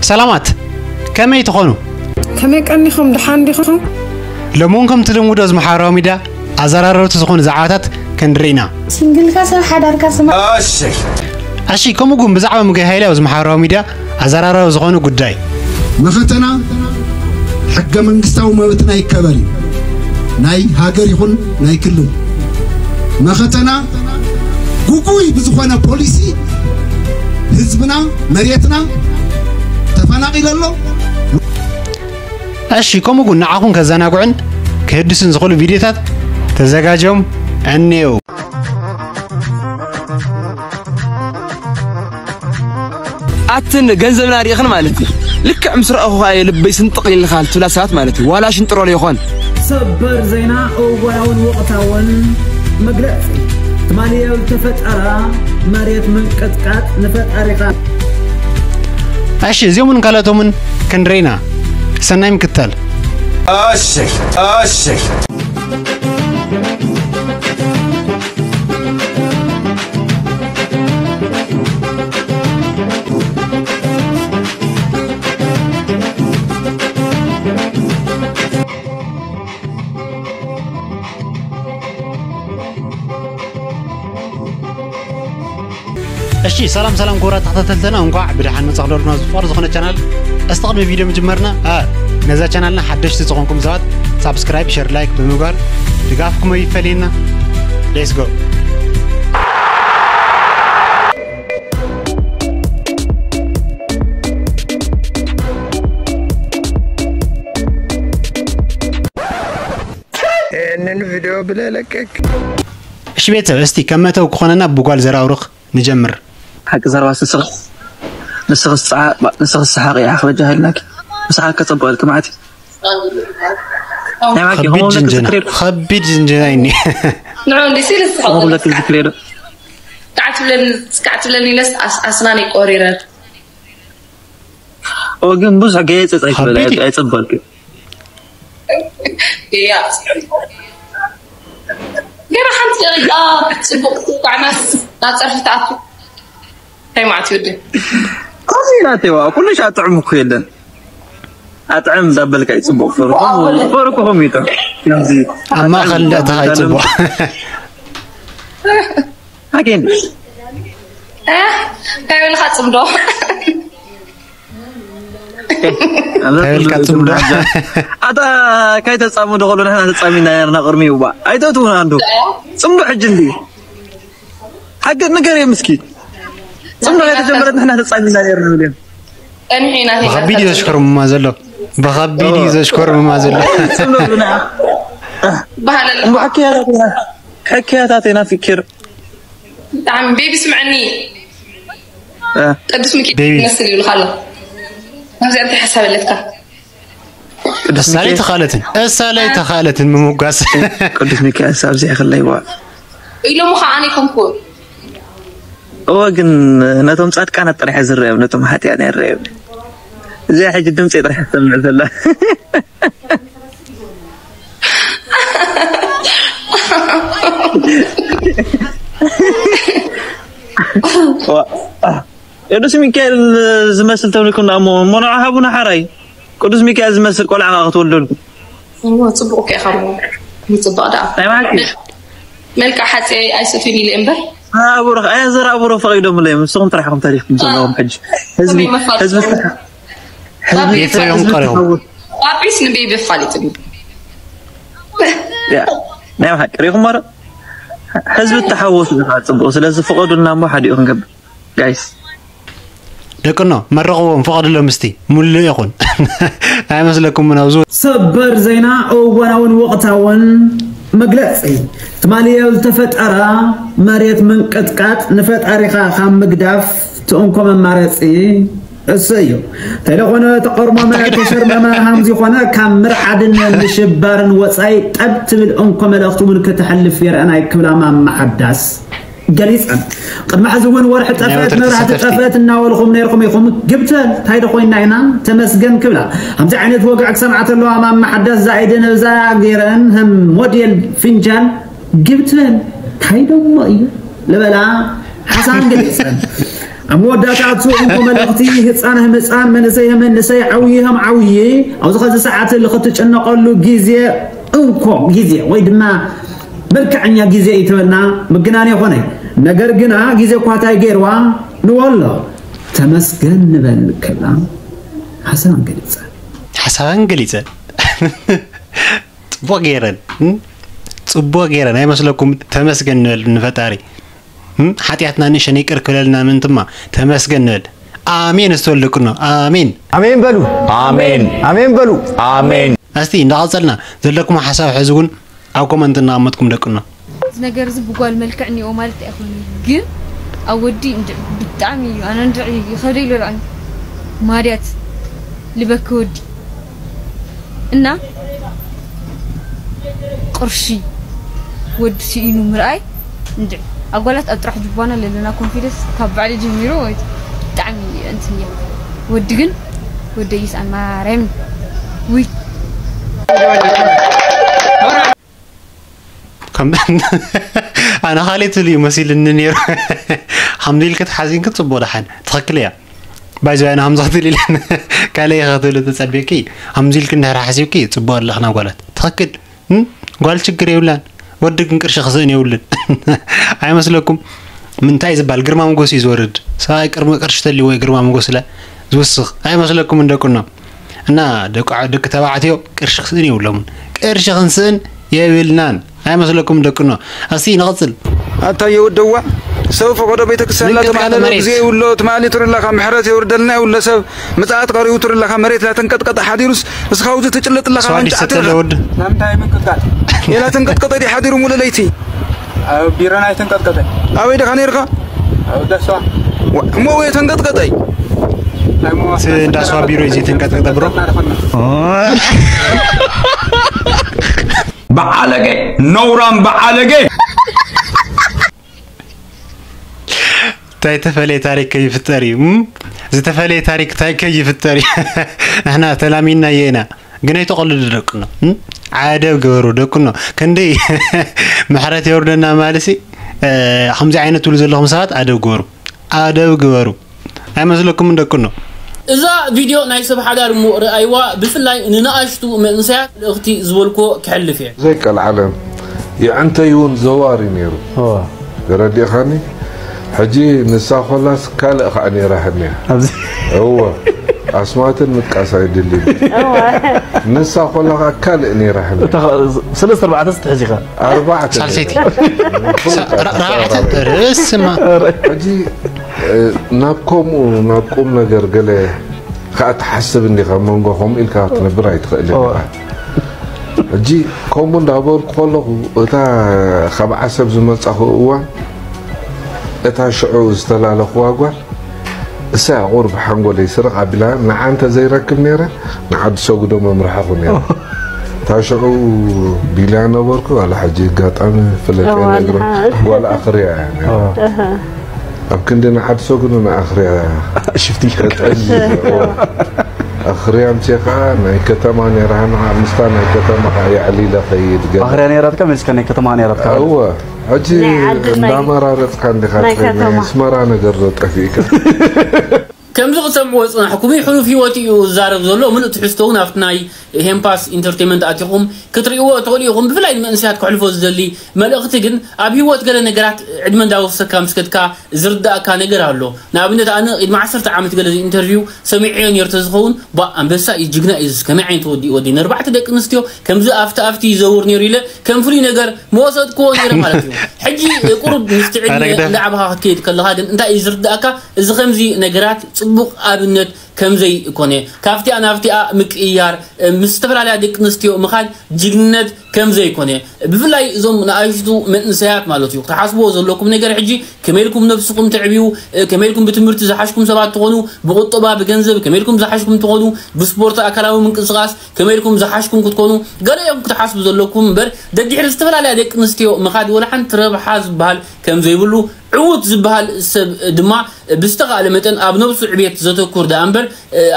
ሰላማት፣ ከመይ ትኾኑ? ከመይ ቀኒኹም? ደሓን ዲኹም? ሎሚ እውን ከምቲ ልሙድ ኣብዚ ማሕበራዊ ሚድያ ኣዘራረብቲ ዝኾኑ ዛዕባታት ክንርኢ ኢና። ሲንግልካ ሰብ ሓዳርካ ስማ። እሺ፣ ከምኡ እውን ብዛዕባ ምግቢ ሃይለ ኣብዚ ማሕበራዊ ሚድያ ኣዘራራቢ ዝኾነ ጉዳይ። መኸተና ሕገ መንግስታዊ መብትና ይከበር እዩ፣ ናይ ሃገር ይኹን ናይ ክልል። መኸተና ግጉይ ብዝኾነ ፖሊሲ ህዝብና፣ መሬትና ተፈናቒሉ ኣሎ። እሺ፣ ከምኡ እውን ንዓኹም ከዘናግዑን ከህድሱን ዝኽእሉ ቪድዮታት ተዘጋጅዮም እኔው። ኣትን ገንዘብና ርኢኽን ማለት እዩ። ልክዕ ምስ ረኣኹኻ እየ ልበይ ስንጥቕ ኢልኻ ትብላ ሰባት ማለት እዩ። ዋላ ሽንጥሮር ይኾን። ሰበር ዜና እዋናውን ወቕታውን መግለጺ። ትማሊ ዝተፈጠረ መሬት ምንቅጥቃጥ ንፈጣሪኻ። እሺ፣ እዚኦምን ካልኦቶምን ክንርኢና። ሰናይ ምክታል። እሺ፣ እሺ። እሺ፣ ሰላም ሰላም ክቡራት ተኸታተልትና፣ እንኳዕ ብደሓን መጻኹም። ዶርና ዝፈር ዝኾነ ቻናል፣ እስቲ ቅድሚ ቪድዮ ምጅመርና፣ አ፣ ነዛ ቻናልና ሓደሽቲ ዝኾንኩም ሰባት ሳብስክራይብ፣ ሸር፣ ላይክ ብምግባር ድጋፍኩም ኣይፈለየና። Let's go። ይህንን ቪድዮ ብለለቀቅ። እሺ ቤተሰብ፣ እስቲ ከም መተው ክኾነና ብጓል ዘራውርኽ ንጀምር። ሓቂ ዘረባ ንስኽ፣ ንስኽስ ጸዓ-፣ ንስኽስ ሰሓቂ ኢኻ፣ ክበጃ ሃልናኪ። ምሳኻ ከጸብቐልኪ መዓት እዩ። ናይ ማኪ ከቢድ ከምኡ ጅንጀና፣ ዝክሬድ። ከቢድ ጅንጀና እኒ። ንዑ እንዲ ሲል ዝስሓቅ ከምኡ ዘለካ። ዝክሬድ። ካዕ ትብለኒ፣ ካዕ ትብለኒ ኢለስ ኣስ-፣ ኣስናነይ ቆሪረ። ኦ፣ ግን ብዙሕ ገየጸ ጸይትበል፣ ከቢድ እዩ። ኣይጸበልኩ። እያ። ገና ሓንቲ ደቂቃ ጽቡቕ፣ ኳዕናስ ናብ ጸርፊ ተኣቱ። እንታይ ማለት እዩ ወዲ? ከምዚ ኢላተዋ፣ ኩሉ ሻ ጥዑም እኮ የለን። ኣጥዕም እንዳበልካ ይጽቡቕ። ፈርኹ፣ ፈርኹ ኮሚቶ። ከምዚ ኣብ ማእከል እንዳእተኻ ይጽቡቕ። ኣጌን። እ? እንታይ በልካ ጽምዶ? እንታይ በልካ ጽምዶ? ኣታ ካይተጻምዶ ከሎ ንሕና ተጻሚና ነርና ቅድሚ ይዋ። ኣይተእትውና እንዶ። ጽምዶ ሕጂ እንዲ። ሓቂ ንገር ምስኪ። ጽምዶ ካይተጀመረት ንሕና ተጻሚና ነርና ንብል። ጸኒሑ ኢና ብኸቢድ እዩ ዘሽኮርምማ ዘሎ። ብኸቢድ እዩ ዘሽኮርምማ ዘሎ። ጽምዶ ብና። ባህለል። እምባ ሕክያታትና፣ ሕክያታትና ፍክር። ብጣዕሚ ቤቢ ስምዐኒ። እ። ቅዱስ ሚካኤል ቤቢ። ይመስል ይብልካ ኣሎ። ኣብዚ እንታይ ሓሳብ ኣለካ? ቅዱስ እሳለይ ሚካኤል። ተኻለትን፣ እሳለይ ተኻለትን ምምጓስ። ቅዱስ ሚካኤል ሳብ ዘይኽለይዋ። ኢሎምኻ ኣነ ኣይኮንኩን። እወ፣ ግን ነቶም ጻድቃናት ጥራሕ ዝረኣዮም፣ ነቶም ሓጢኣን ኣይረኣዮም። እዚኣ ሕጂ ድምፂ ጥራሕ ትሰምዕ ዘላ። ዋ፣ ቅዱስ ሚካኤል ዝመስል ተብልኩም ደኣ እሞ፣ እሞ ንዓ ሃቡና ሓራይ። ቅዱስ ሚካኤል ዝመስል ቆልዓ ከዓ ክትወልደልኩም። እሞ ጽቡቕ እኮ ኢኻ እሞ። ምጽባቕ ደኣ። ናይ ብሓቂ። መልክዕ ሓጺ ኣይሰትዩን ኢለ እምበር። ኣቡሩኽ፣ ኣየ ዘር ኣቡሩኽ ፈቒዶምለይ። ንስኹም ጥራሕ ኢኹም ተሪፍኩም ዘለኹም ሕጂ። ህዝቢ፣ ከመይ መፋለጢ? ህዝቢ ዝተሓ-፣ ህዝቢ ባቢ ዝተሓ-፣ ይፈዮም ህዝቢ ቀሪቡ። ዝተሓወስ። ባቢስ ንቤቢ ኣፋሊጥኒ። ያ፣ ናይ ብሓቂ ሪኢኹም ዶ? ህዝቢ ተሓወሱ ኢኻ ጽቡቕ። ስለዚ ፍቐዱልና እሞ ሓዲኡ ክንገብር። ጋይስ። ደቅኖ፣ መርቕዎም፣ ፍቐድሎም እስቲ። ሙሉእ ይኹን። ኣይመስለኩምን ኣብዚ? ሰበር ዜና፣ እዋናውን ወቕታውን መግለጺ። ትማሊ ዝተፈጠረ መሬት ምንቅጥቃጥ ንፈጣሪኻ ካብ ምግዳፍ ትእንኮ መማረጺ እሱ እዩ። እንተይለኾነ ተቐርመመ፣ ተሸርመመ፣ ሃምዚ ኾነ ካብ ምርዓድን ምሽባርን ወጻኢ ጠብ ትብል እንኮ መልእኽቲ እውን ክተሕልፍ ይረአናይ ክብላ ማማ ሓዳስ ገሊጸን። ቅድሚ ሕዚ እውን ወርሒ ናይ ጠፈት፣ ወትሪ መብራህቲ ተሳተፍቲ። ጠፈት እናበልኹም ነይርኩም ኢኹም። ግብተን፣ እንታይ ዶ ኮይንና ኢና? ተመስገን ክብላ። ከምዚ ዓይነት ወግዒ ክሰምዓ ተለዋ ማማ ሓዳስ ዛኢደን እዛ ገይረን፣ ከም ሞዴል ፍንጃል ግብተን፣ እንታይ ደሞ እዩ? ልበላ ሓሳን ገሊጸን። ኣብ መወዳእታ እቱ እንኮ መልእኽቲ፣ ህፃን ህፃን፣ መንእሰይ መንእሰይ፣ ዓብዪ ከም ዓብዪ ኣብዚ ኸዚ ሰዓት ክትጨነቐሉ ግዜ እንኮ ግዜ ወይ ድማ መልክዐኛ ግዜ እዩ ትበልና ምግናን ይኾነ። ነገር ግና ግዜ እኳ እንታይ ገይርዋ ንበሎ፣ ተመስገን ንበል ክብላ ሓሳብ ገሊፀ። ሓሳበን ገሊፀ። ጽቡቕ ገይረን እም? ጽቡቕ ገይረን ኣይመስለኩም? ተመስገን ንበል ንፈጣሪ እም? ሓጢኣትና ንእሸን ይቅር ክብለልና ምእንትማ ተመስገን ንበል። ኣሜን እስተወልደቅኖ ኣሜን። ኣሜን በሉ። ኣሜን ኣሜን በሉ። ኣሜን እስቲ እንዳቐጸልና ዘለኩም ሓሳብ ሕዚ እውን ኣብ ኮመንት እናቐመጥኩም ደቅኖ። እዚ ነገር እዚ ብጓል መልክዕ እኒኦ ማለት ኣይኮነ ግን ኣብ ወዲ እንድዕ ብጣዕሚ እዩ ኣነ እንድዕ ይኸብደ ይለልዓኒ ማድያት ልበክ ወዲ እና ቅርሺ ወዲ ስኢኑ ምርኣይ እንድዕ ኣጓላት ኣብ ጥራሕ ጅባና ለለና ኮንፊደንስ ካብ ባዕሊ ጀሚሩ ማለት እዩ ብጣዕሚ እንትን እያ ወዲ ግን ወደይስ ኣማረም ውይ ኣነ ካልእ ትብል እዩ መሲልኒ ነይሩ። ሓምዱ ኢልክ ተሓዚንክ ጽቡቕ ደሓን ትኽክል እያ። ባይዘ ኣነ ሃምዛ ክትብል ኢለን ካልእ ኢኻ ክትብል ተጸቢቕኪ ሃምዚ ኢልክ እንድሕር ሓሲብኪ ጽቡቕ ኣለኽና ጓላት ትኽክል። ጓል ችግር የብላን። ወዲ ግን ቅርሺ ክስእን የብሉን። ኣይመስለኩም? ምንታይ ዝበሃል ግርማ ሞገስ እዩ ዝወርድ። ሰብኣይ ቅርሚ ቅርሺ ተልዎ ግርማ ሞገስ ለ ዝውስኽ ኣይመስለኩም? እንደቁኖ እና ደቂ ደቂ ተባዕትዮ ቅርሺ ክስእን የብሎምን። ቅርሺ ክንስእን የብልናን ኣይመስለኩም? ደቅኖ እስቲ ንቐጽል። ኣታ የወደዋ ሰብ ፈቐዶ ቤተክርስትያን ምንቅጥቃጥ ላተማህለለ መሬት። ግዜ ይውሎ ትማሊ ትርላኻ ምሕረት የውርደልና ይውሎ ሰብ ምጽኣት ቀሪቡ ትርላኻ መሬት ላተንቀጥቀጠ ሓዲሩስ እስኻ ውዚ ትጭልጥላኻ ሰዋዲ ዋንጫ ሰተለ ኣትርኻ ወድ ናምታይ ምንቅጥቃጥ የላተንቀጥቀጠ ዲ ሓዲሩ ሙሉ ለይቲ ኣብ ቢሮን ኣይተንቀጥቀጠ ኣበይ ደኻ ነይርኻ ኣብ ዳስዋ ዋ- እሞ ወይ ተንቀጥቀጠይ እንታይ ሞ- እቲ እንዳስዋ ቢሮ እዩ ዘይተንቀጥቀጠ ብሮ በዓለገ ነውራም በዓለገ እንታይ ተፈለየ ታሪክ ከይፍጠር እዩ እም? ዝተፈለየ ታሪክ እንታይ ከይፍጠር እዩ ንሕና ተላሚና የና ግን ኣይተቐልዱ ደቅኖ እም? ዓደብ ግበሩ ደቅኖ ክንደይ ምሕረት የውርደና ማለሲ ከምዚ ዓይነት ትብሉ ዘለኹም ሰባት ኣደብ ግበሩ ኣደብ ግበሩ ኣይመስለኩምን ደቅኖ እዛ ቪድዮ ናይ ሰብ ሓዳር እሞ ረኣይዋ ብፍላይ ንንኣሽቱ መንእሰያት ልእኽቲ ዝበልኮ ክሕልፍ እየ። ዘይቀልዓለም የዕንተይ እውን ዘዋር እዩ ነይሩ ተረዲእኻኒ ሕጂ ንሳ ኮላስ ካልእ ከዓ ነይራ ህንያ እወ ኣስማትን ምጥቃስ ኣይድልን ንሳ ኮላ ከዓ ካልእ ነይራ ህንያ ሰለስተ ኣርባዕተ ስትሕዚኻ ኣርባዕተ ሳልሰይቲ ራብዓተ ርእስማ ሕጂ ናብ ከምኡ ናብ ቁም ነገር ገለ ከዓ ትሓስብ እንዲኻ መንጎ ከምኡ ኢልካ ክትነብር ኣይትኽእል ኢኻ ሕጂ ከምኡ እንዳበልኩ ከለኹ እታ ካብ ዓሰብ ዝመፃኹ እዋን እታ ሽዑ ዝተላለኽዋ ጓል እሳ ቁርብ ሓንጎለይ ስርቕ ኣቢላ ንዓ እንተ ዘይረክብ ነይረ ንዓዲ ሰጉዶ መምርሓኹ ነይረ እታ ሽዑ ቢልያ ነበርኩ ዋላ ሕጂ ኣጋጣሚ ፍለጠ ነግሮ ጓል ኣኽርያ እያ ነይራ ኣብ ክንዲ ንዓዲ ሰጉዶ ንኣኽርያ ሽፍቲ ገጠል ኣኽርያ ምቼ ከዓ ናይ ከተማ ነይራ ንዓ ምስታ ናይ ከተማ ከዓ የዕሊለ ኸይድ ገለ ኣኽርያ ነይራትካ መሲልካ ናይ ከተማ ነይራትካ እወ ሕጂ እንዳመራረፅካ እንዲኻ ትኸይድ ናይ ኣስመራ ነገር ዶ ጠፊእካ ከምዚ ክትሰምዕዎ ዝጸናሕኩም እዩ ሕሉፍ ህይወት እዩ ዝዛረብ ዘሎ ምሉእ ትሕዝቶ እውን ኣብቲ ናይ ሄምፓስ ኢንተርቴንመንት ኣቲኹም ክትርእይዎ ትኽእሉ ኢኹም ብፍላይ ንመንእሰያት ክሕልፎ ዝደሊ መልእኽቲ ግን ኣብ ህይወት ገለ ነገራት ዕድመ እንዳወሰካ ምስ ከድካ ዝርዳእካ ነገር ኣሎ ንኣብነት ኣነ ቅድሚ ዓሰርተ ዓመት ገለ ኢንተርቪው ሰሚዐዮ ነይሩ ተዝኸውን ባ ኣንበሳ እዩ ጅግና እዩ ከመይ ዓይነት ወዲ ወዲ ነርባዕተ ደቂ ኣንስትዮ ከምዚ ኣብቲ ኣብቲ ይዘውር ነይሩ ኢለ ከም ፍሉይ ነገር መወሰድክዎ ነይረ ማለት እዩ ሕጂ ቁሩብ ምስቲ ዕድመ እንዳዓበኻ ክትከይድ ከለኻ ግን እንታይ እዩ ዝርዳእካ እዚ ከምዚ ነገራት ጽቡቕ ኣብነት ከምዘይ ኮነ ካብቲኣ ናብቲኣ ምቅይያር ምስ ዝተፈላለያ ደቂ ኣንስትዮ ምኻድ ጅግንነት ከምዘይ ኮነ ብፍላይ እዞም ንኣሽቱ መንእሰያት ማለት እዩ ክትሓስብዎ ዘለኩም ነገር ሕጂ ከመይ ኢልኩም ነብስኹም ተዕብዩ ከመይ ኢልኩም ብትምህርቲ ዝሓሽኩም ሰባት ትኾኑ ብቁጠባ ብገንዘብ ከመይ ኢልኩም ዝሓሽኩም ትኾኑ ብስፖርት ኣካላዊ ምንቅስቃስ ከመይ ኢልኩም ዝሓሽኩም ክትኮኑ ገለ እዮም ክትሓስቡ ዘለኩም እምበር ደድሕሪ ዝተፈላለያ ደቂ ኣንስትዮ ምኻድ ወላ ሓንቲ ረብሓ ዝበሃል ከም ዘይብሉ ዕዉት ዝበሃል ሰብ ድማ ብዝተኻእለ መጠን ኣብ ነብሱ ዕቤት ዘተኩር ደኣ እምበር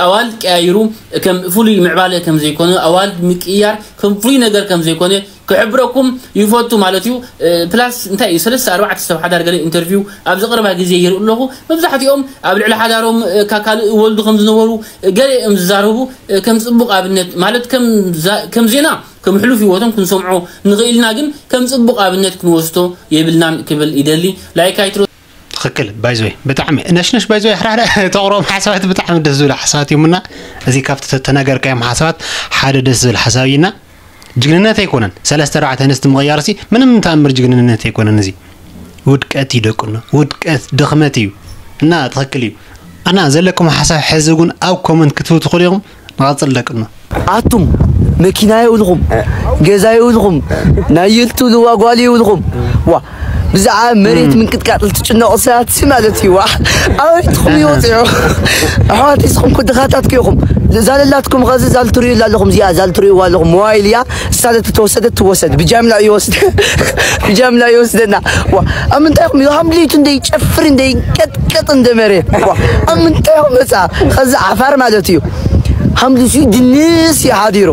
ኣዋልድ ቀያይሩ ከም ፍሉይ ምዕባለ ከም ዘይኮነ ኣዋልድ ምቅያር ከም ፍሉይ ነገር ከም ዘይኮነ ክሕብረኩም ይፈቱ ማለት እዩ። ፕላስ እንታይ እዩ፣ ሰለስተ ኣርባዕተ ሰብ ሓዳር ገለ ኢንተርቪው ኣብ ዝቐረባ ግዜ ይርኢ ኣለኹ። መብዛሕትኦም ኣብ ልዕሊ ሓዳሮም ካብ ካልእ ወልዱ ከም ዝነበሩ፣ ገለ እዮም ዝዛረቡ። ከም ጽቡቕ ኣብነት ማለት ከም ዜና፣ ከም ሕሉፍ ህይወቶም ክንሰምዖ ንኽእልና፣ ግን ከም ጽቡቕ ኣብነት ክንወስዶ የብልናን ክብል ይደሊ። ላይክ ኣይትረ ትኽክል። ባይዘወይ ብጣዕሚ ነሽነሽ ባይዘወይ፣ ሕራሕረ ተቕርቦም ሓሳባት ብጣዕሚ ደስ ዝብል ሓሳባት እዩምና። እዚ ካብቲ ተተናገርካዮም ሓሳባት ሓደ ደስ ዝብል ሓሳብ እዩና። ጅግንነት ኣይኮነን፣ ሰለስተ ኣርባዕተ ኣንስቲ ምቕያርሲ ምንም ተኣምር ጅግንነት ኣይኮነን። እዚ ውድቀት እዩ ደቁና፣ ውድቀት ድኽመት እዩ። እና ትኽክል እዩ። ኣና ዘለኩም ሓሳብ ሕዚ እውን ኣብ ኮመንት ክትህቡ ትኽእሉ ኢኹም። ንቐጽል ደቅና። ኣቱም መኪና የብልኹም፣ ገዛ የብልኹም፣ ናይ ይልቱ ልዋ ጓል የብልኹም። ዋ ብዛዕባ መሬት ምንቅጥቃጥ ልትጭነቑ ሰባት ሲ ማለት እዩ። ዋ ኣበይ ትኹም ይወፅዑ ኣሕዋት፣ እስኹም ኩ ድኻታት ኪኹም። እዛ ለላትኩም ኸዚ እዛ ልትሪኡ ኣለኹም፣ እዚኣ እዛ ልትሪእዋ ኣለኹም ሞባይል እያ። እሳ ለተተወሰደት ትወሰድ፣ ብጃምላ ይወስድ ብጃምላ ይወስደና። ዋ ኣብ ምንታይ ኹም ይሃምሊቱ እንደይ ጨፍር እንደይ ቀጥቀጥ እንደ መሬት። ዋ ኣብ ምንታይ ኹም መፃ ኸዚ ዓፋር ማለት እዩ። ሓምዱሲ ድንስ እዩ ሓዲሩ።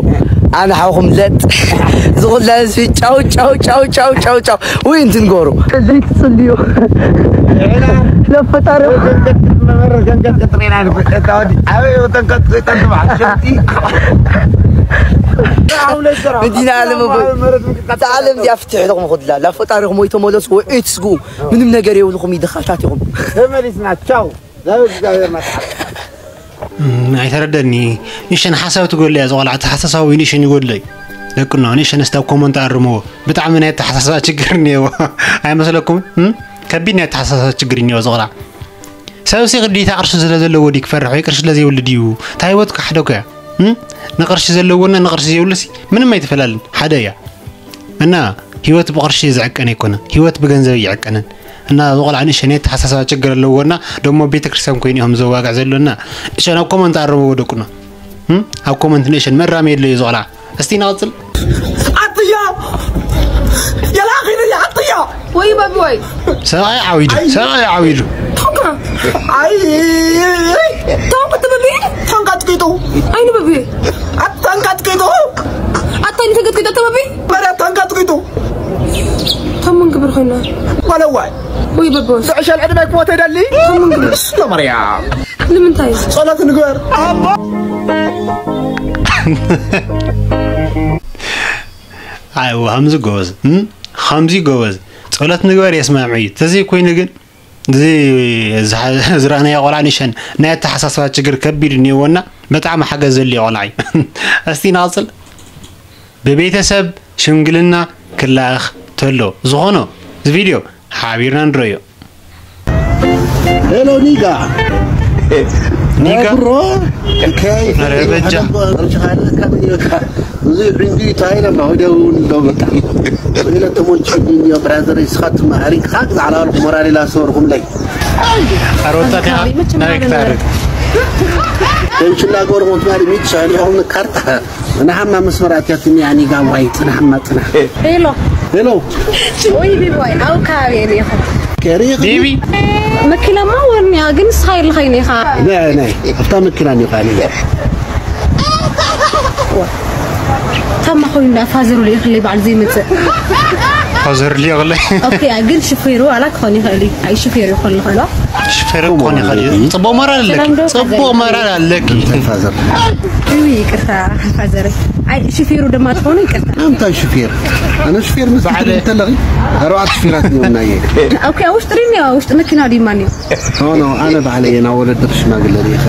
ኣነ ሓውኹም ለጥ ዝኹላ ህዝቢ ጫው ጫው ጫው ጫው ጫው ጫው ወይ እንትን ጎሩ ዘይትጽልዩ ለፈጣሪ መዲና ዓለም እዚኣ ፍትሕ ኢኹም ኹድላ ላፈጣሪኹም ወይ ተመለሱ ወይ እትስጉ ምንም ነገር የብልኹም ይድኻታት ኢኹም ተመሊስና ቻው ዛብ እግዚኣብሔር መጽሓፍ ኣይተረደኒ። ንእሽተን ሓሳብ ትጎድሎ እያ ዝቆልዓ፣ ኣተሓሳስባ ወይ ንእሽተን ይጎድሎ እዩ። ደቅኖ ንእሽተን እስታብ ኮመንት ኣርምዎ። ብጣዕሚ ናይ ኣተሓሳስባ ችግር እኒአዎ ኣይመስለኩምን? ከቢድ ናይ ኣተሓሳስባ ችግር እኒአዎ ዝቆልዓ። ሰብሲ ግዴታ ቅርሺ ስለ ዘለዎ ድዩ ክፈርሕ ወይ ቅርሺ ስለ ዘይብሉ ድዩ? እታ ህይወት እኮ ሓደ እኮ እያ። ንቅርሺ ዘለዎና ንቅርሺ ዘይብሉሲ ምንም ኣይትፈላልን፣ ሓደ እያ። እና ህይወት ብቕርሺ ዝዕቀን ኣይኮነን፣ ህይወት ብገንዘብ ኣይዕቀንን። እና እዚ ቆልዓ ንእሸን ናይ ኣተሓሳስባ ችግር ኣለዎ እና ደሞ ቤተክርስትያን ኮይኑ እዮም ዘዋግዕ ዘሎ እና እሸን ኣብ ኮመንት ኣረምዎ ደቁና እም? ኣብ ኮመንት ንእሸን መራሚ የድለዩ እዚ ቆልዓ። እስቲ ንቐጽል። ኣጥያ የላኺ ነይ ኣጥያ ወይ በቢ ወይ ሰብኣይ ዓዊዱ ሰብኣይ ዓዊዱ ቶንካ ኣይ ቶንካ ትበቢ ቶንካ ትቂጡ ኣይኒ በቢ ኣት ቶንካ ትቂጡ ኣታይ ንተገጥቂጡ ተበቢ መርያ ቶንካ ትቂጡ ተምን ግብር ኮይና ጓለዋይ ወይ በቦስ ዝዕሸል ዕድመ ክሞት ይደሊ ተምን ግብር ስለ መርያ ንምንታይ ጸሎት ንግበር ኣይዋ ከምዚ ጎበዝ እም? ከምዚ ጎበዝ ጸሎት ንግበር የስማምዕ እዩ ተዘይ ኮይኑ ግን እዚ ዝረኣናዮ ቆልዓ ንሸን ናይ ኣተሓሳስባ ችግር ከቢድ እኒኦና በጣዕሚ ሓገዝ ዘድልዮ ቆልዓ እዩ እስቲ ንቐፅል ብቤተሰብ ሽምግልና ክላእኽ ተሎ ዝኾኖ እዚ ቪድዮ ሓቢርና ንረዮ ሄሎ ኒጋ ኒጋ ብሮ ኧረ በጃ እዚ ዕንዲ ታይለ ማውደው እንደው በቃ ኢለ ተሞልቼ ቢኒዮ ብራዘር ስኻት ማሪክ ኻክ ዛዕላ ሞራሌላ ሰርኹም ላይ ኣሮታት ናሪክ ታሪክ ተንሽላ ጎርሞት ማሪ ሚት ሻሊ ሆም ካርታ ንሓማ መስመር ኣትያትኒ ኣኒጋ ዋይ ጽናሕማ ጽናሕ ሄሎ ሄሎ ወይ ቢቦይ ኣብ ከባቢ እየ ኢኹ ከሪኽ ቢቢ መኪናማ ወርኒያ ግን ስኻ የልኸይኒ ኢኻ ናይ ናይ ኣብታ መኪና ኒኻ ኒኻ ታማ ኮይኑ እንዳ ፋዘሩ ልኢኽለይ ባዕሉ ዘይመፅእ ፋዘር ልኢኽለይ ኦኬ ግን ሽፌሩ ዋላ ክኾን ይኽእል እዩ ኣይ ሽፌሩ ይኾን ይኽእሎ ሽፌሩ ክኾን ይኽእል እዩ ፅቡቕ ሞራል ኣለኪ ፅቡቕ ሞራል ኣለኪ ፋዘር ይቅርታ ፋዘር ኣይ ሽፌሩ ድማ ትኾኑ ይቅርታ ኣምታ ሽፌር ኣነ ሽፌር ምስ ትለኺ ኣርባዕተ ሽፌራት እዮም ናየ ኦኬ ውሽጢ ድዩ ውሽጢ መኪና ድዩ ማን እዩ ኖ ኖ ኣነ ባዕለይ እየ ናብ ወለዲ ክሽማግለ ሪኢኻ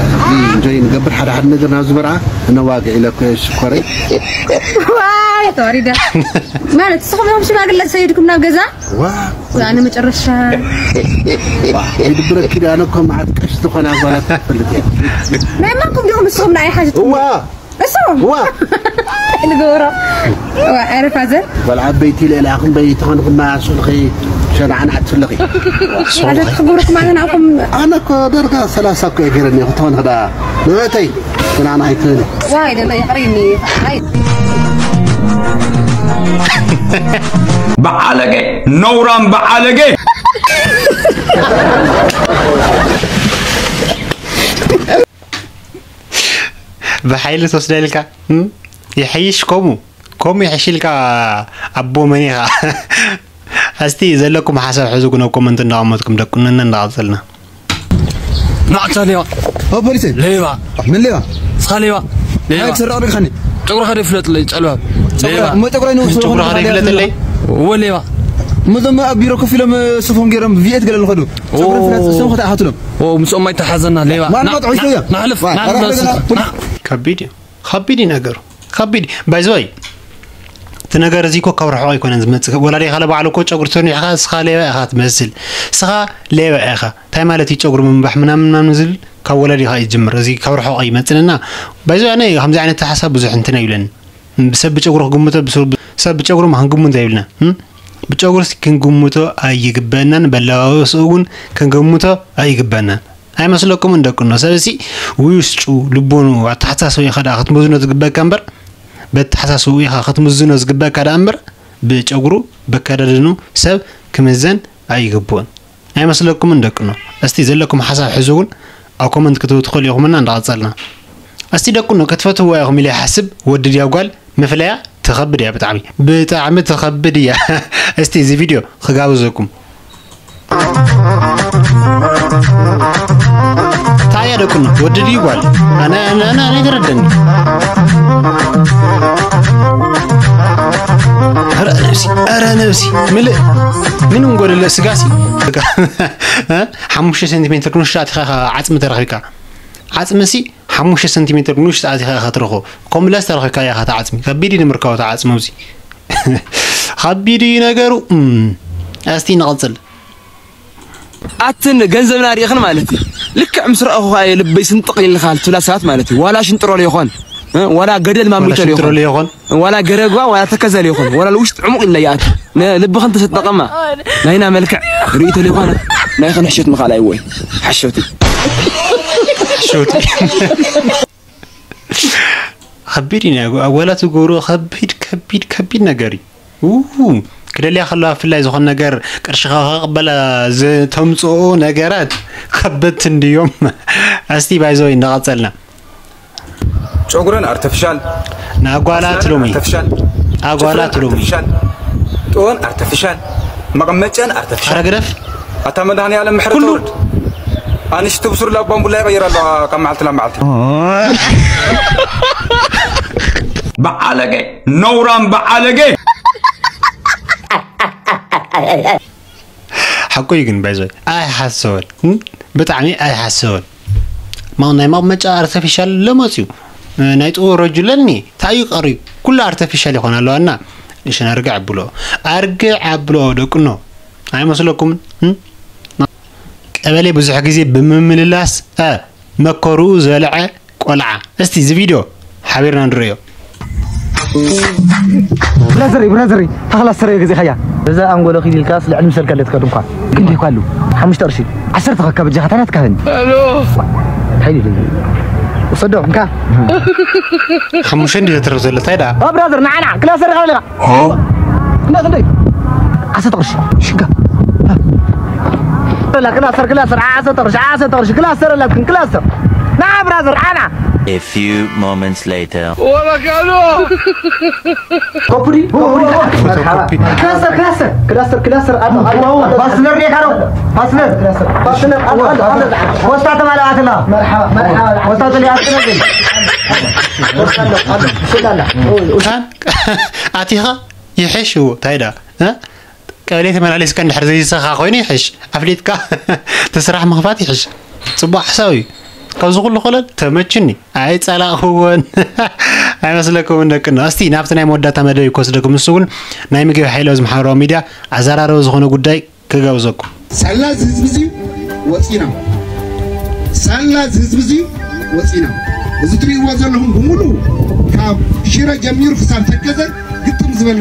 እንጆይ ንገብር ሓደ ሓደ ነገር ናብ ዝበርዓ እነዋግዕ ኢለ እኮ እየ ሽኮረይ ዋይ ተዋሪደ ማለት ንስኹም ኢኹም ሽማግለ ዝሰይድኩም ናብ ገዛ ዋ ኣነ መጨረሻ ይድብረኪ ዶ ኣነ እኮ መዓት ቀሽ ዝኾነ ኣጓላት ትፈልጥ እየ ናይ ማንኩም ዲኹም ንስኹም ንኣይ ሓዝትኩም እዋ እሶም ዋ ንገብሮ ዋ ኧረ ፋዘር ወላ ዓበይቲ ልዕሊ ኣኹም በይ ተኾንኹማ ስልኺ ሸናዕናዕ ትፍልኺ ማለት ክገብረኩም ኣነ ንኣኹም ኣነ እኮ ደርጋ ሰላሳ እኮ እየ ገይረኒ ክትኾን ክዳ ንብዕተይ ሸናዕናዕ ኣይትበሊ ዋይ ደላ ይቕሪኒ ኣይ በዓለገ ነውራም በዓለገ ብሓይሊ ትወስዳ ኢልካ ይሐይሽ ከምኡ ከምኡ ይሕሽልካ ኣቦ መን ኢኻ? እስቲ ዘለኩም ሓሳብ ሕዙ ግን ኣብ ኮመንት እንዳቐመጥኩም ደቁነና እንዳቐጸልና። ናዕታ ሌባ ኦ ፖሊሰይ ሌባ ምን ሌባ እስኻ ሌባ ሌባ ሓይል ሰራቕ ዲኻኒ ጨጉርኻ ደይ ፍለጥለይ ጨልባብ ሌባ እሞ ጨጉራይ ንውስድ ጨጉርኻ ደይ ፍለጥለይ። እዎ ሌባ እሞ እዞም ኣብ ቢሮ ኮፍ ኢሎም ስፎም ገይሮም ቪኤት ገለ ዝኸዱ ጨጉሪ ፍላጥ እሶም ከተኣኻትሎም ኦ ምስኦም ኣይተሓዘና ሌባ ዋና መጥዑ ይስተያ ናሕልፍ ናሕልፍ ከቢድ እዩ። ከቢድ እዩ ነገሩ። ከቢድ እዩ። ባይዘወይ እቲ ነገር እዚ እኮ ካብ ርሑቕ ኣይኮነን ዝመጽእ። ወላዲኻ ለባዕሉ እኮ ጨጉሪ ተኒሕኻ እስኻ ሌባ ኢኻ ትመስል። እስኻ ሌባ ኢኻ። እንታይ ማለት እዩ ጨጉሪ ምንባሕ ምናምን ምናምን ዝብል ካብ ወላዲኻ እዩ ዝጅምር። እዚ ካብ ርሑቕ ኣይመጽእንና። ባይዘወይ ኣነ ከምዚ ዓይነት ሓሳብ ብዙሕ እንትን ኣይብለኒ። ብሰብ ብጨጉሪ ክግምቶ ብሰብ ብጨጉሪ ክንግምቶ የብልና። ብጨጉርስ ክንግምቶ ኣይግበእናን፣ በለባበስኡ እውን ክንግምቶ ኣይግበእናን። ኣይመስለኩምን ደቂ ኣንስትዮ? ሰብሲ ውሽጡ፣ ልቦኑ፣ ኣተሓሳስባኡ ኢኻ ደኣ ክትምዝኖ ዝግበእካ እምበር፣ በተሓሳስባኡ ኢኻ ክትምዝኖ ዝግበእካ ደኣ እምበር፣ ብጨጉሩ፣ በከዳድኑ ሰብ ክምዘን ኣይግብኡን። ኣይመስለኩምን ደቂ ኣንስትዮ? እስቲ ዘለኩም ሓሳብ ሕዙ እውን ኣብ ኮመንት ክትህቡ ትኽእሉ ኢኹምና እንዳቐጸልና። እስቲ ደቂ ኣንስትዮ ክትፈትውዋ ኢኹም ኢለ ይሓስብ፣ ወዲ ድያ ጓል ምፍለያ ትኸብድ እያ ብጣዕሚ። ብጣዕሚ ትኸብድ እያ። እስቲ እዚ ቪድዮ ክጋብዘኩም። እንታይ እያ ደቂ ኣንስትዮ? ወዲ ድዩ ጓል? ኣነ ኣነ ኣነ ኣነ ኣይተረደኒ። ኧረ ነብሲ፣ ኧረ ነብሲ፣ ምልእ ምንም ጎደለ ስጋሲ። ሓሙሽተ ሴንቲሜትር ንውሽጢ ኣቲኻ ኢኻ ዓጽሚ ተረኺብካ። ዓጽምሲ ሓሙሽተ ሰንቲሜትር ንውሽጢ ኣቲኻ ኢኻ ትረኽቦ። ኮምለስ ተረኺብካያ ኢኻ እታ ዓጽሚ። ከቢድ እዩ ንምርካብ እታ ዓጽሚ ኣብዚ። ከቢድ እዩ ነገሩ። እም፣ እስቲ ንቐጽል። ኣትን ገንዘብና ሪእኽን ማለት እዩ። ልክዕ ምስ ረኣኹኻ እየ ልበይ ስንጥቕ ኢልካ ትብላ ሰባት ማለት እዩ። ዋላ ሽንጥሮል ይኾን እ? ዋላ ገደል ማሚቶ ይኾን ሽንጥሮል ይኾን? ዋላ ገረጓ ዋላ ተከዘል ይኾን ዋላ ልውሽጥ ዕሙቕ ኢለ ይኣት ልብኽን ተሰጠቐማ ናይና መልክዕ ርእይቶ ሊኾነ ናይ ኸን ሕሸት ምኻል ኣይወይ ሓሸውቲ ሸውቲ። ከቢድ እዩ ናይ ኣጓላት ዝገብሮ ከቢድ ከቢድ ከቢድ ነገር እዩ። ው፣ ክደልያ ከለዋ ብፍላይ ዝኾነ ነገር ቅርሽኻ ከቕበላ ዝተምፅኦ ነገራት ከበድቲ እንድዮም። እስቲ ባይዘወይ እንዳቐፀልና ጨጉረን ኣርተፊሻል ንኣጓላት ሎሚ ኣርተፊሻል ኣጓላት ሎሚ ኣርተፊሻል ጥወን ኣርተፊሻል መቐመጨን ኣርተፊሻል ኣረ ግደፍ ኣታ መድሃኒ ዓለም ምሕረት ኩሉ ተወርድ ኣንሽቲ ብሱር ላብ ባምቡላ ይቐይር ኣለዋ ካብ መዓልቲ ናብ መዓልቲ በዓለገ ነውራም በዓለገ ሓቁ እዩ ግን ባይዘ ኣይሓሰወን እም? ብጣዕሚ ኣይሓሰወን ማ ናይ መቕመጫ ኣርተፊሻል ለመፅዩ ናይ ጥወ ረጁለኒ ታዩ ቀርዩ ኩሉ ኣርተፊሻል ይኾን ኣለዋና እሽን ኣርግዕ ኣብሎ ኣርግዕ ኣብሎ ደቅኖ ኣይመስለኩምን እም? ቀበሌ ብዙሕ ግዜ ብምምልላስ እ፣ መከርኡ ዝበልዐ ቆልዓ እስቲ እዚ ቪድዮ ሓቢርና ንርእዮ ብራዘረይ ብራዘረይ ታኽላ ሰረዮ ገዚእኻያ በዛ ኣንጎሎ ኪድ ኢልካስ ልዕሊ ምሰልካ ለትከድ እንኳ ክንደይ እኳ ኣሉ ሓሙሽተ ቅርሺ ዓሰርተ ከካ በጃኻ ታናት ካህን ሓይሊ ኢለይ ወሰዶ እንካ ሓሙሽተ እንዲ ዘትረፍ ዘሎ እንታይ ደኣ ኦ ብራዘር ንዓና ክላሰር ኢኻ ኣለኻ እንዳ ክንደይ ዓሰርተ ቅርሺ ሽጋ ክላሰር ክላሰር ዓሰርተ ቅርሺ ዓሰርተ ቅርሺ ክላሰር ኣላትክን ክላሰር ንዓ ብራዘር ዓና A few moments later. ኮፑዲ ኮፑዲ ክላሰር ክላሰር ክላሰር ክላሰር ኣሎ ኣሎ ኣሎ ፋስለር ኔካ ነው ፋስለር ክላሰር ፋስለር ኣሎ ኣሎ ኣሎ ወስታ ተማላ ኣትና መርሓባ መርሓባ ወስታ ተሊያ ኣትና ወስታ ኣሎ ኣሎ ሽላላ ታን ኣቲኻ ይሕሽ እዎ እንታይ ደኣ እ? ቀበሌ ተመላሊስካ እንድሕር ዘይሰኻ ኮይኑ ይሕሽ ኣፍሊጥካ እቲ ስራሕ ምኽፋት ይሕሽ ፅቡቅ ሓሳብ እዩ ካብዚ ኩሉ ኮለል ተመችኒ ኣይፀላእኽዎን ኣይመስለኩምን ደቅና እስቲ ናብቲ ናይ መወዳእታ መደብ ክወስደኩም ንሱ እውን ናይ ምግቢ ሓይል ኣብዚ ማሕበራዊ ሚድያ ኣዘራረቢ ዝኾነ ጉዳይ ክጋብዘኩም ሳላ እዚ ህዝቢ እዚ ወፂና ሳላ እዚ ህዝቢ እዚ ወፂና እዚ ትሪእዎ ዘለኹም ብምሉ ካብ ሽረ ጀሚሩ ክሳብ ተከዘ ግጥም ዝበለ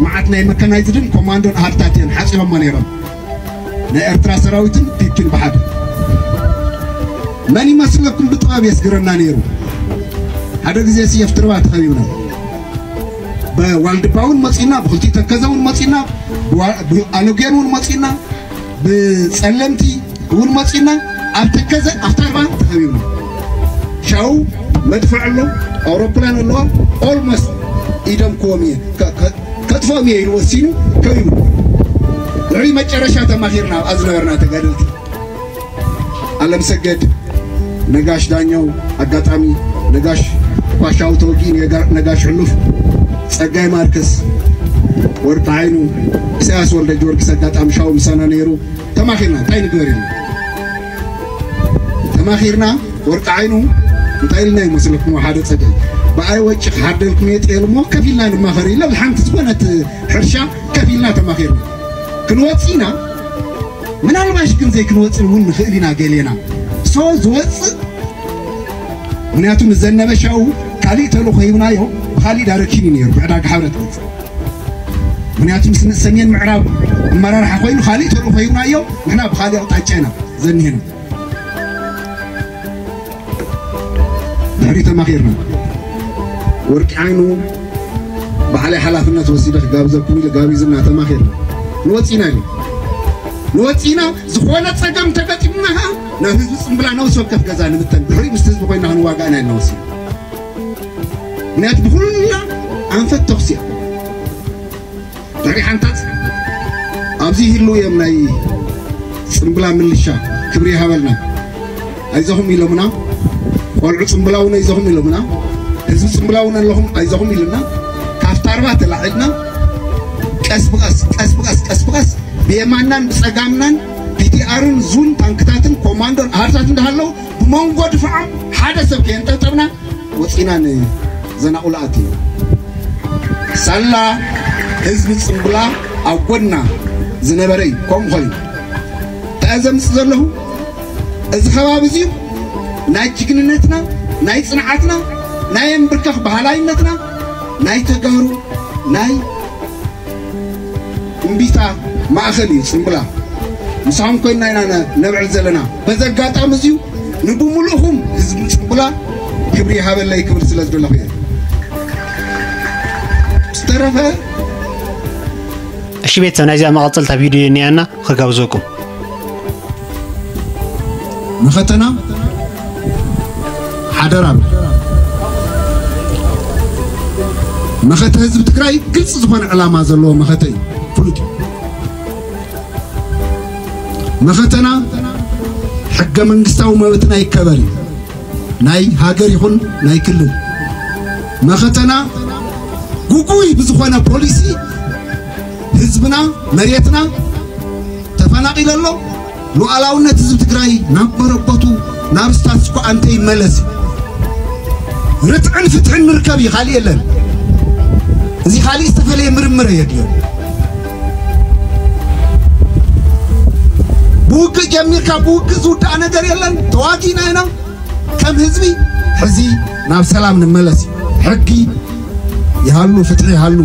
መዓት ናይ መካናይዝድን ኮማንዶን ኣሃድታት እየን ሓፂሮሞ ነይሮም ናይ ኤርትራ ሰራዊትን ፒፒን ብሓደ መን ይመስለኩም ብጥበብ የስግረና ነይሩ ሓደ ግዜ ስየፍ ትርባ ተኸቢብና ብዋልድባ እውን መፂና ብክልቲኡ ተከዘ እውን መፂና ብኣሎጌን እውን መፂና ብፀለምቲ እውን መፂና ኣብ ተከዘ ኣብታ ርባ ተኸቢብና ሻው መድፍዕ ኣሎ ኣውሮፕላን ኣለዋ almost ኢደምክዎም እየ፣ ከጥፍኦም እየ ኢሉ ወሲኑ ከቢቡ። ድሕሪ መጨረሻ ተማኺርና ኣብኣ ዝነበርና ተጋደልቲ፣ ኣለምሰገድ፣ ነጋሽ ዳኛው፣ ኣጋጣሚ ነጋሽ ኳሻው ተወጊኡ፣ ነጋሽ ሕሉፍ፣ ጸጋይ ማርከስ፣ ወርቂ ዓይኑ፣ ኢሳያስ ወልደ ጊዮርጊስ ኣጋጣሚ ሻው ምሳና ነይሩ። ተማኺርና እንታይ ንግበር ኢልና ተማኺርና። ወርቂ ዓይኑ እንታይ ኢልና ይመስለኩም? ሓደ ጸገም ብኣይ ወጪ ክሓደልኩም እየ ጤል እሞ ከፊልና ንማኸር ኢለ ሓንቲ ዝኾነት ሕርሻ ከፊልና ተማኺርና። ክንወጽእ ኢና። ምናልባሽ ግን ዘይክንወጽእ እውን ንኽእል ኢና ገሌና። ሶ ዝወጽእ ምክንያቱ ንዘነበ ሻው ካሊእ ተልእኾ ሂብናዮ ብካሊእ ዳይረክሽን እዩ ነይሩ ብዕዳጋ ሓብረት ወጽእ ምክንያቱ ምስ ሰሜን ምዕራብ ኣመራርሓ ኮይኑ ካሊእ ተልእኾ ሂብናዮ ንሕና ብካሊእ ኣቕጣጫ ኢና ዘኒሄና። ድሕሪ ተማኺርና ወርቂ ዓይኑ ባዕለይ ሓላፍነት ወሲደ ክጋብዘኩም ኢለ ጋቢዝና ተማኺርና ንወፂና ኢሉ ንወፂና ዝኾነ ፀገም ተገጢሙና ከዓ ናብ ህዝቢ ፅምብላ ነብሲ ወከፍ ገዛ ንምተን ድሕሪ ምስ ህዝቢ ኮይና ክንዋጋእና ኢልና ወሲና ምክንያቱ ብኩልና ኣንፈት ተኩሲ እያ ድሕሪ ሓንታት ኣብዚ ይህልው እዮም ናይ ፅምብላ ምልሻ ክብሪ ይሃበልና ኣይዞኹም ኢሎምና ቆልዑ ፅምብላ እውን ኣይዞኹም ኢሎምና ህዝቢ ፅምብላ እውን ኣለኹም ኣይዞኹም ኢሉና ካብ ታርባ ተላዒልና ቀስ ብቀስ ቀስ ብቀስ ቀስ ብቀስ ብየማናን ብፀጋምናን ፒቲኣርን ዙን ታንክታትን ኮማንዶን ኣሃርታት እንዳሃለው ብመንጎ ድፋዖም ሓደ ሰብ ከየንጠብጠብና ወፂና ንዘናቑላ ኣቲና ሳላ ህዝቢ ፅምብላ ኣብ ጎድና ዝነበረ እዩ ከምኡ ኮይኑ እንታይ ዘምፅእ ዘለኹ እዚ ከባቢ እዚዩ ናይ ጅግንነትና ናይ ፅንዓትና ናይ እምብርከኽ ባህላይነትና ናይ ተጋሩ ናይ እምቢታ ማእኸል እዩ ፅምብላ ምሳኹም ኮይንና ኢና ነብዕል ዘለና በዚ ኣጋጣሚ እዚዩ ንብሙሉእኹም ህዝቢ ፅምብላ ክብሪ ይሃበለይ ክብል ስለ ዝደለኹ እየ ዝተረፈ እሺ ቤተሰብ ናይዚኣ መቐፀልታ ቪድዮ እኒኣና ክጋብዘኩም መኸተና ሓደራ መኸተ ህዝቢ ትግራይ ግልፂ ዝኾነ ዕላማ ዘለዎ መኸተ እዩ ፍሉጥ እዩ መኸተና ሕገ መንግስታዊ መብትና ይከበር እዩ ናይ ሃገር ይኹን ናይ ክልል መኸተና ጉጉይ ብዝኾነ ፖሊሲ ህዝብና መሬትና ተፈናቒለ ኣሎ ሉዓላውነት ህዝቢ ትግራይ ናብ መረበቱ ናብ ስታትስኮ ኣንተ ይመለስ ርትዕን ፍትሕን ንርከብ እዩ ካሊእ የለን እዚ ካሊእ ዝተፈለየ ምርምር የድልዮ ብውግእ ጀሚርካ ብውግእ ዝውዳእ ነገር የለን ተዋጊና ኢና ከም ህዝቢ ሕዚ ናብ ሰላም ንመለስ ሕጊ ይሃሉ ፍትሒ ይሃሉ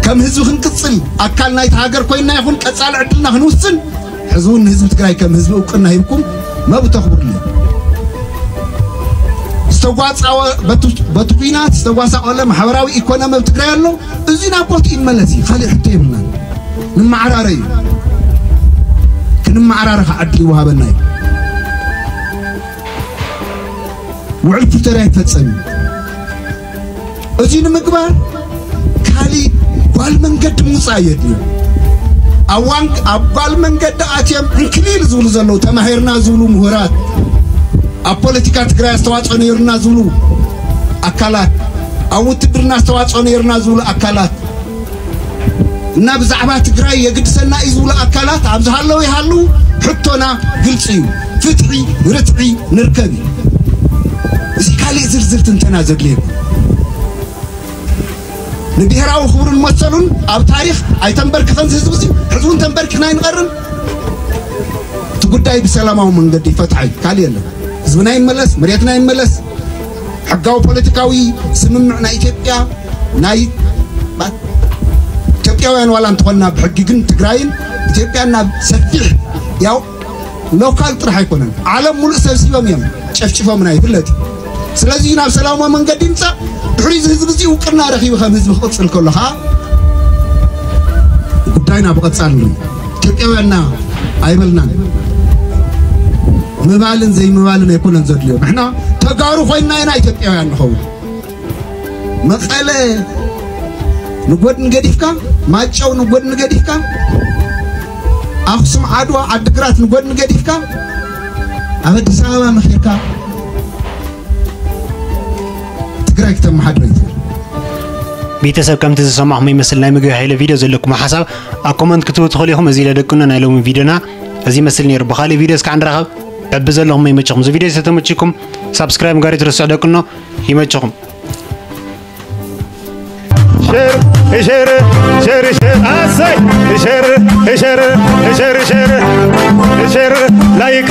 ከም ህዝቢ ክንቅፅል ኣካል ናይቲ ሃገር ኮይንና ይኹን ቀፃሊ ዕድልና ክንውስን ሕዚ እውን ንህዝቢ ትግራይ ከም ህዝቢ እውቅና ሂብኩም መብት ተኽብርሉ ዝተጓፃወ በቲ ኩናት ዝተጓሳቆለ ማሕበራዊ ኢኮኖሚ ኣብ ትግራይ ኣሎ እዚ ናብ ቦትኡ ይመለስ እዩ ካሊእ ሕቶ የብልናን ንመዓራረ እዩ ክንመዓራረ ከዓ ዕድል ይወሃበና እዩ ውዕል ፕሪቶርያ ይፈፀም እዩ እዚ ንምግባር ካሊእ ጓል መንገዲ ምውፃእ የድልዮ ኣብ ጓል መንገዲ ኣትዮም ዕንክሊል ዝብሉ ዘለዉ ተማሂርና ዝብሉ ምሁራት ኣብ ፖለቲካ ትግራይ ኣስተዋፅኦ ነይሩና ዝብሉ ኣካላት ኣብ ውትድርና ኣስተዋፅኦ ነይሩና ዝብሉ ኣካላት እና ብዛዕባ ትግራይ የግድሰና እዩ ዝብሉ ኣካላት ኣብ ዝሃለዉ ይሃሉ ሕቶና ግልፂ እዩ ፍትሒ ርትዒ ንርከብ እዩ እዚ ካሊእ ዝርዝር ትንተና ዘድልየኩም ንብሄራዊ ክብሩን መሰሉን ኣብ ታሪክ ኣይተንበርክኸን ህዝቢ እዚ ሕዚ እውን ተንበርኪኽና ኣይንቐርን እቲ ጉዳይ ብሰላማዊ መንገዲ ይፈትሓ እዩ ካሊእ የለን ህዝብና ይመለስ መሬትና ይመለስ ሕጋዊ ፖለቲካዊ ስምምዕ ናይ ኢትዮጵያ ናይ ኢትዮጵያውያን ዋላ እንተኾንና ብሕጊ ግን ትግራይን ኢትዮጵያን ናብ ሰፊሕ ያው ሎካል ጥራሕ ኣይኮነን ዓለም ሙሉእ ሰብሲቦም እዮም ጨፍጭፎምና ይፍለጥ ስለዚ ናብ ሰላማዊ መንገዲ ይምፃእ ድሕሪ እዚ ህዝቢ እዚ እውቅና ረኺቡ ከም ህዝቢ ክቕፅል ከሎ ከዓ ጉዳይና ብቐፃል ንርኢ ኢትዮጵያውያንና ኣይበልናን ምባልን ዘይምባልን ኣይኮነን ዘድልዮ ንሕና ተጋሩ ኮይንና ኢና ኢትዮጵያውያን ንኸውን መቐለ ንጎድኒ ገዲፍካ፣ ማጨው ንጎድኒ ገዲፍካ፣ ኣኽሱም፣ ዓድዋ፣ ዓድግራት ንጎድኒ ገዲፍካ፣ ኣብ ኣዲስ ኣበባ መኺርካ ትግራይ ክተመሓድሮ ይትብል። ቤተሰብ፣ ከምቲ ዝሰማዕኹም ይመስል ናይ ምግቢ ሃይለ ቪድዮ ዘለኩም ሓሳብ ኣብ ኮመንት ክትቡ ትኽእሉ ኢኹም። እዚ ኢለ ደቅኖ ናይ ሎሚ ቪድዮና እዚ ይመስል ነይሩ። ብኻሊእ ቪድዮ እስካዕ ንራኸብ። ዕቢ ዘለኹም ይመችኹም። እዚ ቪድዮ ዝተመችኩም ሳብስክራይብ ጋር ይትረስዕ ደቅኖ። ይመችኹም። ሸር ሸር ሸር ሸር ኣሰይ ሸር ሸር ሸር ሸር ሸር ላይክ